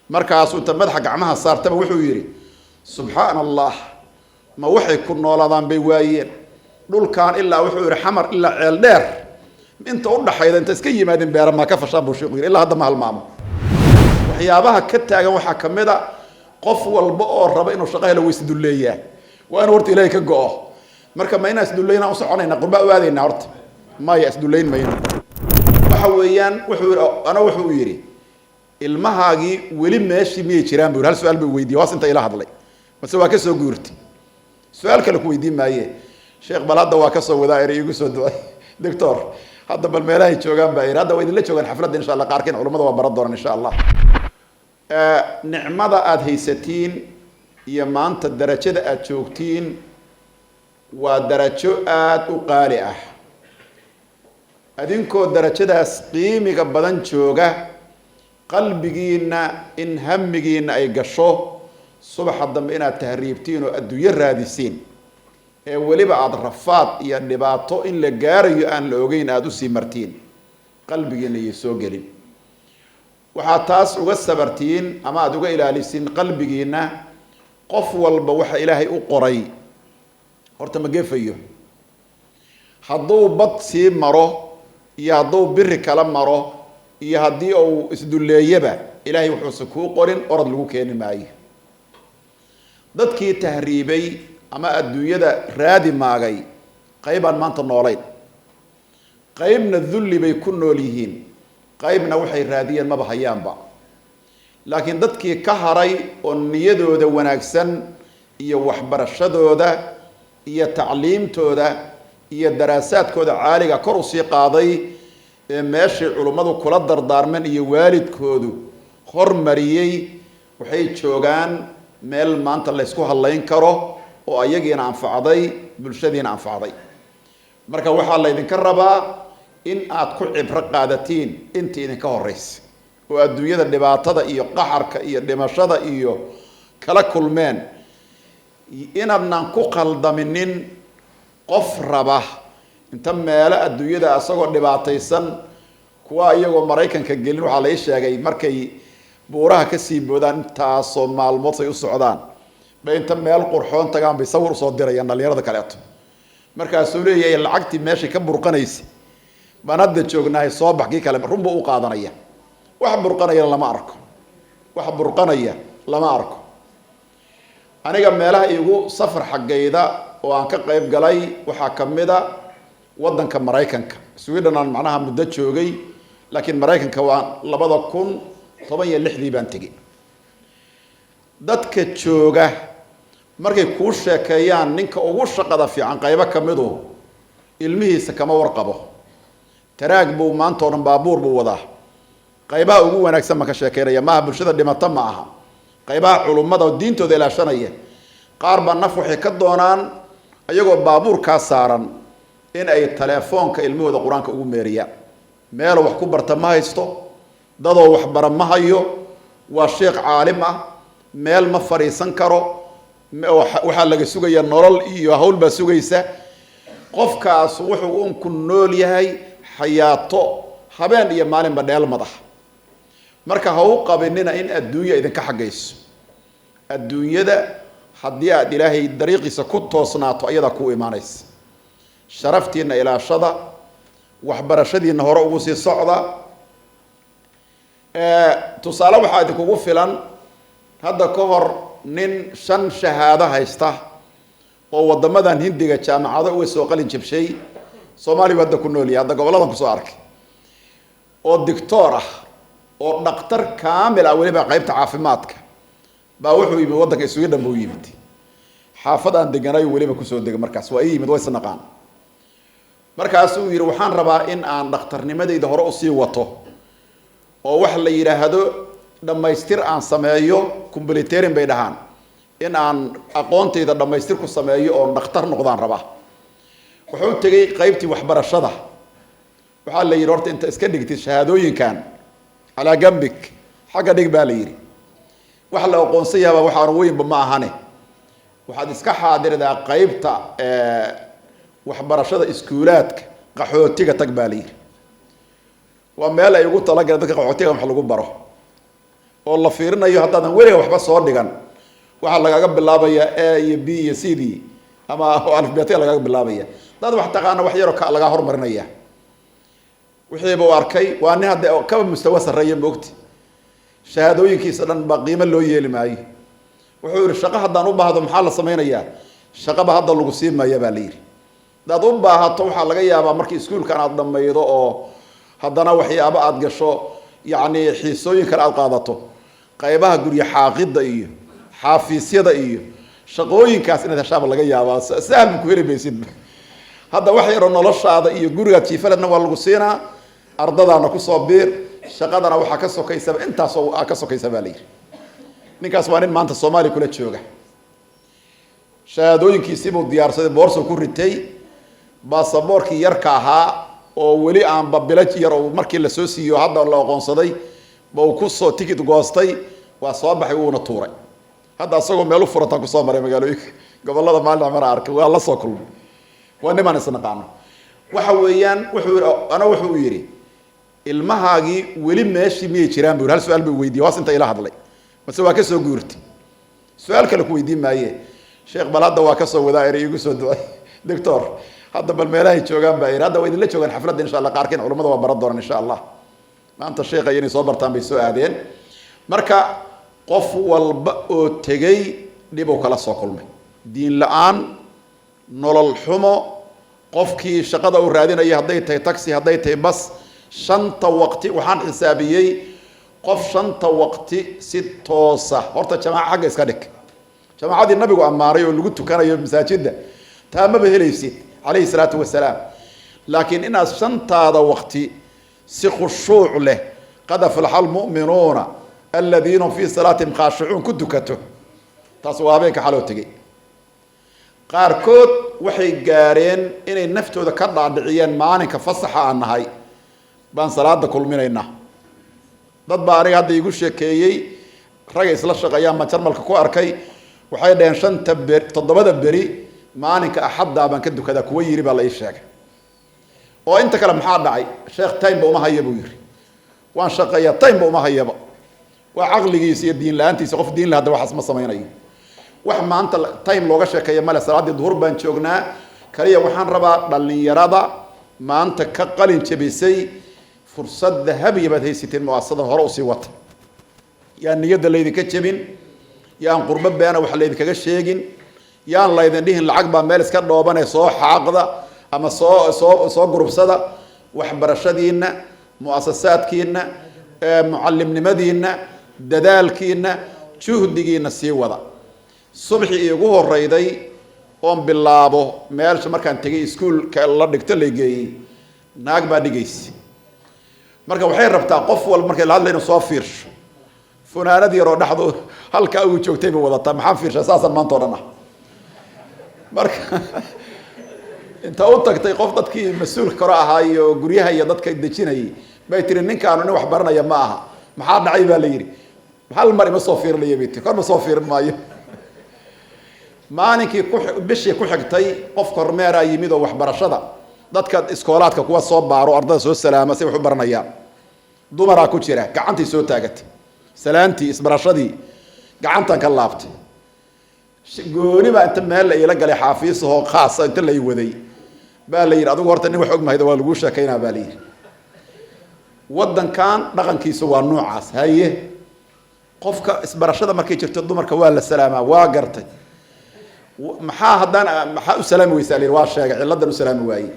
Markaasuu inta madaxa gacmaha saartaba wuxuu yidhi, "Subxaana Allah, ma waxay ku noolaadaan bay waayeen dhulkan ilaa," wuxuu yihi, "Xamar ilaa Ceel Dheer inta udhaxayda inta iska yimaadeen beera maa ka fashaan," buu sheikhu yidhi. Ilaa hadda ma halmaamo. Waxyaabaha ka taagan waxaa kamid a, qof walba oo raba inuu shaqo helo way isdulleeyaa. Waa inuu horta Ilaahay ka go-o. Marka ma inaan isdulleynaan u soconayna, qurbaa u aadayna? Horta maya, isdullayn mayno. Waxa weeyaan, wuxuu yidhi, ana wuxuu yidhi, "Ilmahaagii weli meeshii miyay jiraan?" bu yidhi. Hal su-aal buu weydiiyey, waas inta ila hadlay, mase waa ka soo guurtay? Su-aal kale ku weydiin maaye, sheekh. Bal hadda waa kasoo wadaa eri, igu soo ducay, doctor. Hadda bal meelahay joogaan baa yidhi. Hadda waa idinla joogaan xafladda, insha Allah. Qaarkiin culamada waa baran doonaan, insha Allah. Nicmada aada haysatiin iyo maanta darajada aada joogtiin waa darajo aada u qaali ah. Adinkoo darajadaas qiimiga badan jooga, qalbigiina in hamigiina ay gasho subaxa dambe inaad tahriibtiin oo adduunyo raadisiin, ee weliba aada rafaad iyo dhibaato in la gaarayo aan la ogeyn aada usii martiin, qalbigiina iyo soo gelin. Waxaad taas uga sabartiin ama aada uga ilaalisiin qalbigiina, qof walba waxa Ilaahay u qoray horta ma gefayo. Hadduu bad sii maro iyo hadduu biri kala maro iyo haddii uu isdulleeyaba, Ilaahay wuxuuse kuu qorin orod lagu keeni maayo. Dadkii tahriibay ama adduunyada raadi maagay, qaybaan maanta noolayn, qaybna dulli bay ku nool yihiin, qaybna waxay raadiyeen maba hayaanba. Laakiin dadkii ka haray oo niyadooda wanaagsan iyo waxbarashadooda iyo tacliimtooda iyo daraasaadkooda caaliga kor usii qaaday, ee meeshay culummadu kula dardaarmeen iyo waalidkoodu hormariyey, waxay joogaan meel maanta laysku hadlayn karo oo ayagiina anfacday, bulshadiina anfacday. Marka waxaa laydinka rabaa in aad ku cibro qaadatiin intii idinka horeysa oo adduunyada dhibaatada iyo qaxarka iyo dhimashada iyo kala kulmeen, inaadnan ku khaldaminin qof raba inta meelo adduunyada isagoo dhibaataysan. Kuwa iyagoo Maraykanka gelin, waxaa la ii sheegay, markay buuraha kasii boodaan, intaasoo maalmood say u socdaan bay inta meel qurxoon tagaan bay sawir usoo dirayaan dhalinyarada kaleeto. Markaasuu leeyahay, "Lacagtii meeshay ka burqanaysa baan hadda joognahay, soo bax." Kii kale runbuu u qaadanaya. Wax burqanaya lama arko, wax burqanaya lama arko. Aniga meelaha iigu safar xaggayda oo aan ka qayb galay waxaa kamid a waddanka Maraykanka. Sweden aan macnaha muddo joogay, laakiin Maraykanka waa 2016-dii baan tegey. Dadka jooga markay kuu sheekeeyaan, ninka ugu shaqada fiican qaybo kamidu ilmihiisa kama warqabo. Taraag buu maanta o dhan, baabuur buu wadaa. Qaybaha ugu wanaagsan baan ka sheekeynaya, maaha bulshada dhimato, ma aha. Qaybaha culummada oo diintooda ilaashanaya, qaar baa naf waxay ka doonaan ayagoo baabuurkaa saaran in ay telefoonka ilmahooda Qur-aanka ugu meeriyaan. Meelo wax ku barta ma haysto, dadoo waxbara ma hayo, waa sheekh caalim ah, meel ma fadhiisan karo. Waxaa laga sugaya nolol iyo hawl baa sugaysa. Qofkaas wuxuu un ku nool yahay xayaato habeen iyo maalinba dheelmad ah. Marka ha u qabinina in adduunya idinka xaggayso. Adduunyada haddii aad Ilaahay dariiqiisa ku toosnaato, ayadaa kuu imaanaysa. Sharaftiina ilaashada, waxbarashadiina hore ugu sii socda. Tusaale waxaa idinkugu filan, hadda ka hor nin shan shahaado haysta oo waddamadan Hindiga jaamacado uga soo qalin jabshay, Soomaaliya hadda ku nool yahay, hadda goboladan kusoo arkay, oo doctor ah oo dhakhtar kaamil ah, weliba qaybta caafimaadka, baa wuxuu yimid waddanka Sweden buu yimid. Xaafad aan deganayo weliba kusoo degay. Markaas waa ii yimid, waa isnaqaan. Markaasuu yidhi, "Waxaan rabaa in aan dhakhtarnimadayda hore usii wato oo wax la yidhaahdo dhammaystir aan sameeyo," komplettering bay dhahaan, "in aan aqoontayda dhammaystir ku sameeyo oon dhakhtar noqdaan rabaa." Wuxuu tegey qaybtii waxbarashada. Waxaa la yidhi, "Horta inta iska dhigtid shahaadooyinkan calaa gambik, xagga dhig," baa la yidhi. "Wax la aqoonsan yaaba waxaanu weynba ma ahane. Waxaad iska xaadirdaa qaybta waxbarashada iskuulaadka qaxootiga tag," baa la yidhi. Waa meel ay ugu talagaleen dadka qaxootiga wax lagu baro. Oo la fiirinayo haddaadan weliga waxba soo dhigan, waxaa lagaga bilaabayaa A iyo B iyo C D ama alifbeetiga lagaga bilaabaya. Dad wax taqaana wax yaroo ka lagaa hormarinaya. Wixiiba u arkay waa nin hadda kaba mustawa sarreeya, moogti shahaadooyinkiisa dhan ba qiimo loo yeeli maayo. Wuxuu yihi, shaqo haddaan u baahdo maxaa la samaynayaa? Shaqaba hadda lagu sii maya baa la yidhi. Haddaad u baahato, waxaa laga yaabaa markii iskuulkan aad dhamaydo oo haddana waxyaabo aada gasho, yacni xiisooyin kale aad qaadato, qaybaha guryo xaaqidda iyo xaafiisyada iyo shaqooyinkaas inaad heshaaba laga yaabaa. Sahal ku heli maysid hadda. Wax yaroo noloshaada iyo gurigaad jiifaledna waa lagu siinaa, ardadaana kusoo biir, shaqadana waxaa ka sokaysaba intaasoo ka sokaysa baa la yidhi. Ninkaas waa nin maanta Soomaaliya kula jooga. Shahaadooyinkiisiibuu diyaarsaday, boorso ku ritay, baasaboorkii yarka ahaa oo weli aanba bilo yar oo markii lasoo siiyo hadda la aqoonsaday ba uu kusoo tikid goostay. Waa soo baxay, wuuna tuuray. Hadda asagoo meel u furataan kusoo maray magaalooyinka gobolada maalin mara arkay, waa la soo kulmay, waa nimaan isnaqaano. Waxa weeyaan, wuxuu ana wuxuu yidhi, ilmahaagii weli meeshii miyay jiraan bu? Hal su-aal buu weydiiyey, hoos inta ila hadlay, mase waa kasoo guurtay? Su-aal kale ku weydiin maaye, sheekh. Bal hadda waa kasoo wadaa eri, igu soo ducay, doctor. Hadda bal meelahay joogaan baa iri. Hadda waa idinla joogaan xafladda, insha Allah. Qaarkiin culamada waa baran doonaan, insha Allah. Maanta sheekha inay soo bartaan bay soo aadeen. Marka qof walba oo tegey dhibuu kala soo kulmay: diin la-aan, nolol xumo. Qofkii shaqada uu raadinaya, hadday tahay taxi, hadday tahay bas, shanta waqti waxaan xisaabiyey qof shanta waqti si toosa. Horta jamaaca xagga iska dhig, jamaacadii nabigu ammaanay oo lagu tukanayo masaajidda, taa maba helaysid, calayhi salaatu wasalaam. Laakiin inaad shantaada waqti si khushuuc leh, qad aflaxa almu'minuuna aladiina hum fii salaatihim khaashicuun, ku tukato, taas waa habeenka xaloo tegey. Qaarkood waxay gaareen inay naftooda ka dhaadhiciyeen, maalinka fasaxa aan nahay baan salaada kulminaynaa. Dad baa aniga hadda iigu sheekeeyey, ragay isla shaqeeyaan baan Jarmalka ku arkay. Waxay dhaheen, shanta beri, toddobada beri, maalinka axaddaa baan ka dukadaa, kuwa yiri baa la ii sheegay. Oo inta kale maxaa dhacay? Sheekh, time ba uma haya buu yiri, waan shaqeeyaa, time ba uma hayaba. Waa caqligiisa iyo diin la-aantiisa. Qof diin la hadda waxaas ma samaynayo. Wax maanta time looga sheekeeya male. Salaaddii duhur baan joognaa. Kaliya waxaan rabaa dhalinyarada maanta ka qalin jabisay, fursad dahabiya baad haysateen. Muasasada hore usii wata. Yaan niyadda laydinka jebin, yaan qurbo beena wax laydinkaga sheegin, yaan laydin dhihin lacag baa meel iska dhoobanee soo xaaqda ama soo gurubsada. Waxbarashadiinna, muasasaadkiina, mucallimnimadiinna, dadaalkiina, juhdigiina sii wada. Subxii iigu horeyday oon bilaabo meelsha markaan tegay, iskuulka la dhigto la geeyey, naag baa dhigaysa. Marka waxay rabtaa qof walba markay la hadlay inuu soo fiirsho. Funaanad yaroo dhexdu halkaa uu joogtay bay wadataa. Maxaan fiirshaa? Saasaan maanta o dhan ah. Marka inta u tagtay qof dadkii mas-uulka kore ahaa iyo guryaha iyo dadka dejinayay bay tiri, ninkaanu nin wax baranaya ma aha. Maxaa dhacay baa la yidhi. Hal mar ima soo fiirinaya bay tiri, kor ma soo fiirin maayo. Maalinkii ku bishii ku xigtay qof kormeeraa yimid oo waxbarashada dadka iskoolaadka kuwa soo baaro, ardada soo salaama say wax u baranayaan. Dumaraa ku jira, gacantii soo taagatay, salaantii isbarashadii gacantan ka laabtay. Gooni baa inta meel la iila galay, xaafiisahoo khaasa inta la i waday baa la yidhi, adigu horta nin wax og mahayda, waa laguu sheekaynaa baa la yidhi. Waddankan dhaqankiisu waa noocaas. Haye, qofka isbarashada markay jirto dumarka waa la salaamaa, waa gartay. Maxaa haddaan maxaa u salaami weysaa la yidhi. Waa sheegay cilladan u salaami waayey.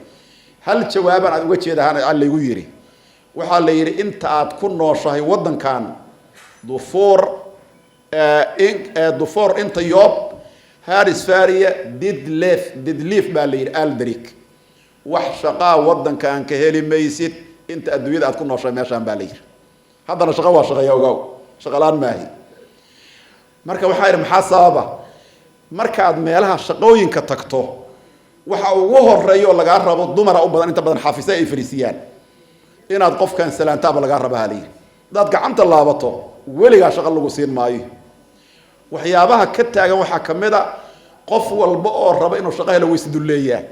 Hal jawaabaan aad uga jeedahaan laygu yidhi. Waxaa la yidhi, inta aad ku nooshahay waddankan, dufuur dufoor inta yoob harisfaria didlef didliif baa la yidhi, aldrik wax shaqaa waddankan ka heli maysid inta adduunyada aad ku nooshahay meeshaan baa la yidhi. Haddana shaqo waa shaqeeya, ogaaw, shaqalaan maahi. Marka waxaa yidhi, maxaa sababa? Markaad meelaha shaqooyinka tagto, waxa ugu horeeya oo lagaa rabo, dumara u badan inta badan xaafisa ay fariisiyaan, inaad qofkan salaantaaba lagaa raba ha la yidhi. Haddaad gacanta laabato, weligaa shaqo lagu siin maayo. Waxyaabaha ka taagan waxaa ka mid a, qof walba oo raba inuu shaqo helo way isdulleeyaa.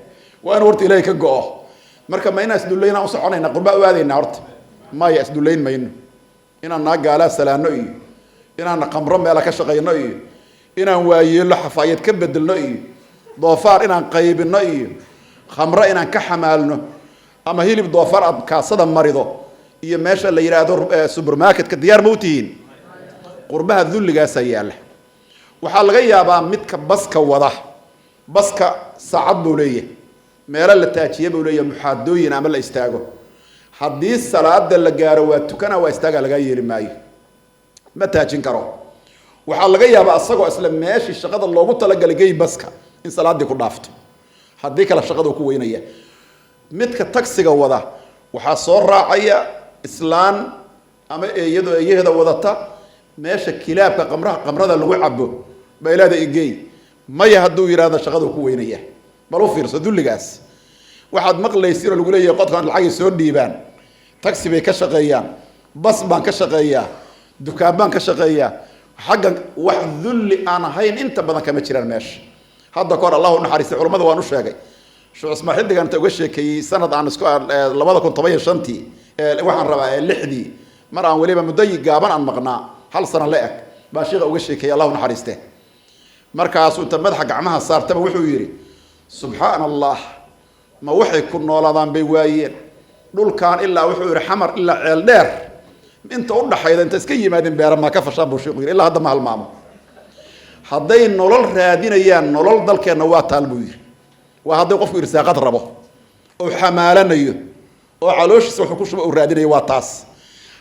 Waa inuu horta Ilaahay ka go-o. Marka ma inaan isdulleynaan u soconayna, qurbaa u aadayna? Horta maya, isdullayn mayno. Inaan naa gaalaa salaano iyo Inaan qamro meela ka shaqayno iyo inaan waayeello xafaayad ka bedelno iyo doofaar inaan qaybinno iyo khamro inaan ka xamaalno ama hilib doofaar aad kaasada marido iyo meesha la yidhaahdo supermarketka, diyaar ma u tihiin? Qurbaha dulligaasaa yaalla. Waxaa laga yaabaa midka baska wada, baska saacad buu leeyahay, meelo la taajiye buu leeyahay, muxaadooyin ama la istaago. Haddii salaada la gaaro, waa tukana, waa istaaga, lagaa yeeli maayo, ma taajin karo. Waxaa laga yaabaa isagoo isla meeshii shaqada loogu talagalay gey baska in salaaddii ku dhaafto, haddii kale shaqadu ku weynaya. Midka tagsiga wada waxaa soo raacaya islaan ama eeyado eeyaheeda wadata. Meesha kilaabka qamraha, qamrada lagu cabo baylaada igey, maya hadduu yidhahdo, shaqadu ku weynaya. Bal u fiirso dulligaas. Waxaad maqlaysiin oo lagu leeyahay qodkan lacagay soo dhiibaan, taxi bay ka shaqeeyaan, bas baan ka shaqeeyaa, dukaan baan ka shaqeeyaa. Xaggan wax dulli aan ahayn inta badan kama jiraan meesha. Hadda kahor, Allahu naxariistay, culamada waan u sheegay, Sheekh Cusmaan xilligan inta uga sheekeeyey sanad aan isku 2015-tii, waxaan rabaa lixdii, mar aan weliba muddo gaaban aan maqnaa, hal sano la eg, baan sheekha uga sheekeeyey, Allahu naxariiste. Markaasuu inta madaxa gacmaha saartaba wuxuu yidhi: "Subxaana Allah, ma waxay ku noolaadaan bay waayeen dhulkan?" Ilaa wuxuu yidhi Xamar ilaa Ceel Dheer inta u dhaxayda inta iska yimaadeen beera maa ka fashaan, buu sheekhu yidhi. Ilaa hadda ma halmaamo. Hadday nolol raadinayaan, nolol dalkeenna waa taal, buu yidhi. Waa hadday qofku irsaaqad rabo oo xamaalanayo oo calooshiisa wuxuu ku shuba uu raadinayo, waa taas.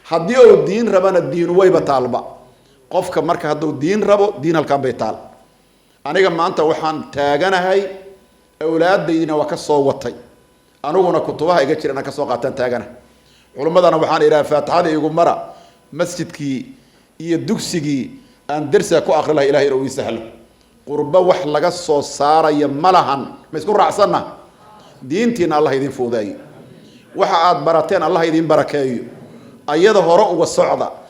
Haddii uu diin rabana, diinu wayba taalba. Qofka marka hadduu diin rabo, diin halkaan bay taal. Aniga maanta waxaan taaganahay, awlaadaydina waa ka soo watay, aniguna kutubaha iga jira inaan ka soo qaataan taagana. Culimmadana waxaan idhaha: "Faatixada igu mara, masjidkii iyo dugsigii aan dersiga ku akri lahay Ilahay inuu ii sahlo." Qurbo wax laga soo saaraya ma lahan. Ma isku raacsanna? Diintiina Allah idin fuudeeyo, waxa aad barateen Allah idin barakeeyo, ayada hore uga socda.